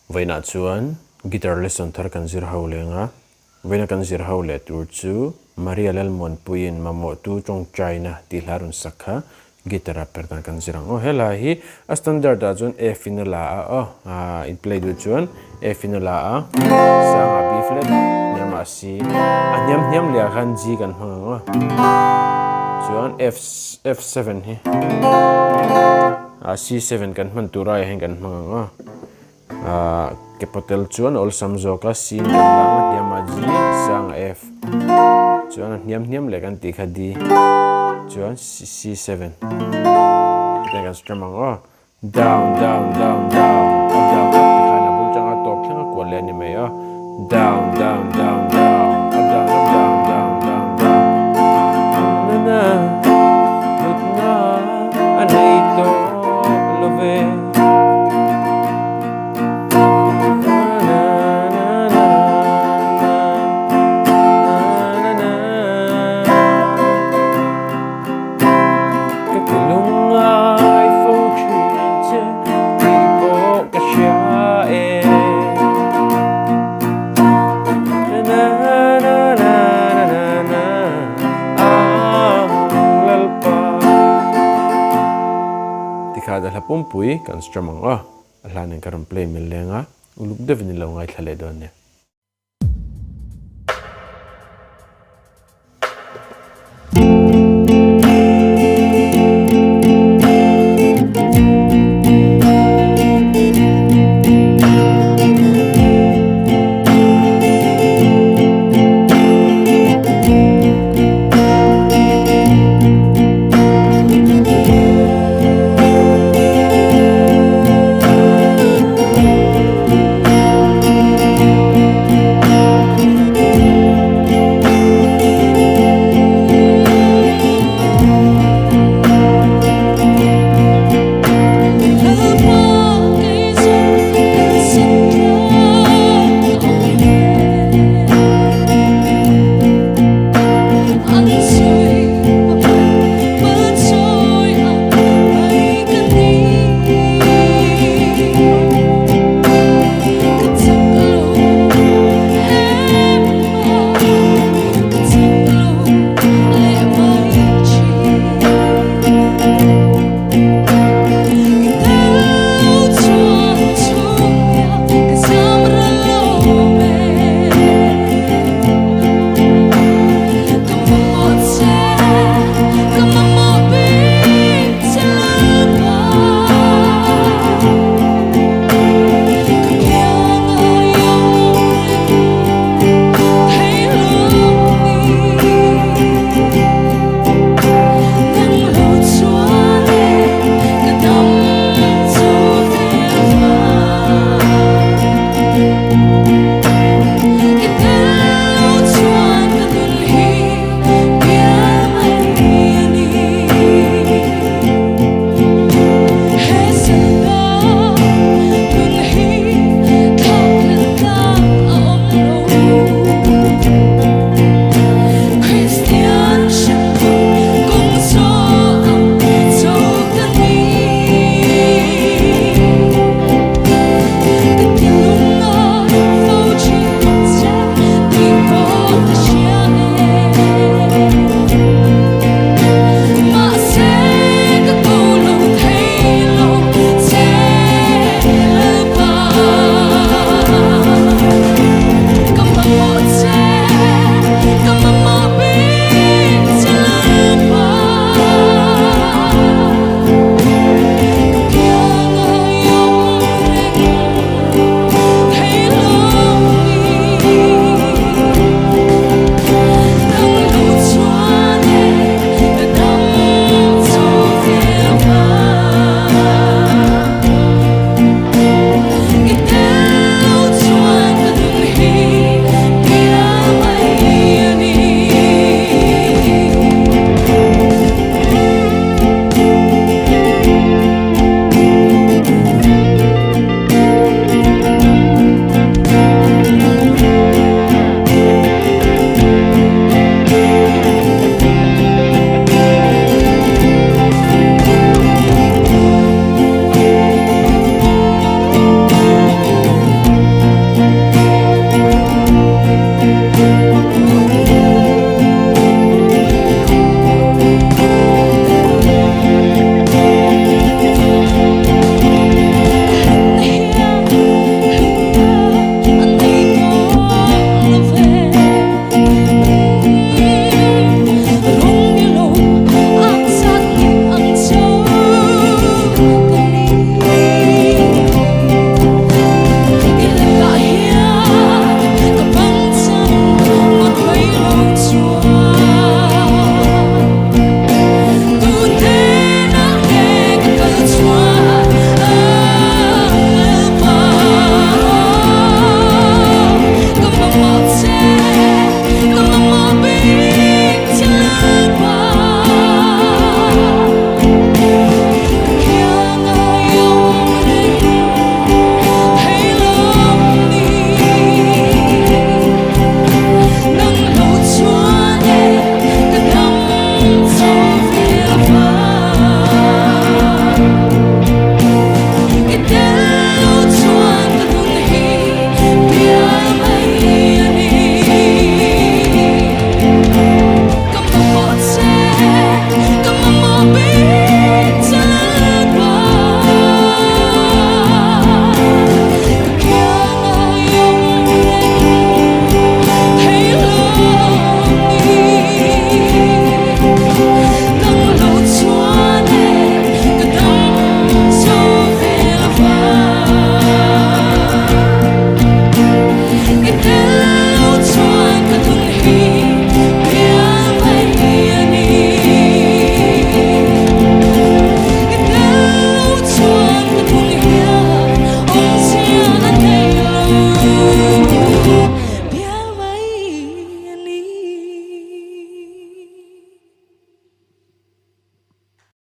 Vawiinah chuan guitar lesson thar kan zir ho leng a, vawiina kan zir ho leh tur chu Maria Lalmuanpuiin mamawhtu tawngtaina tih hla rawn sak kha guitar a per dan kan zir ang. Aw he hla hi a standard ah chuan F in a la a aw, in play duh chuan F in a la a, sang ah B flat, hniam ah C, a hniam hniam leh ah khan G kan hmang ang aw, chuan F F7 hi C7 kan hman tur aiah hian kan hmang ang aw. Ahh ke patel chuan awlsam zawk a C in kan lang a hniam a G sang a F chuan a hniam hniam leh kan tih kha D chuan C7 hetiang kan strum ang aw down down down down up down up tikhan a bul tanga tawp thleng a kual leh a ni mai aw down down down down up down up down down down down na na hlutna a nei tawh lo ve. Tikha a hla pumpui kan strum ang aw. A hla nen ka rawn play mel leng a, uluk deuhin i lo ngaithla leh dawn nia.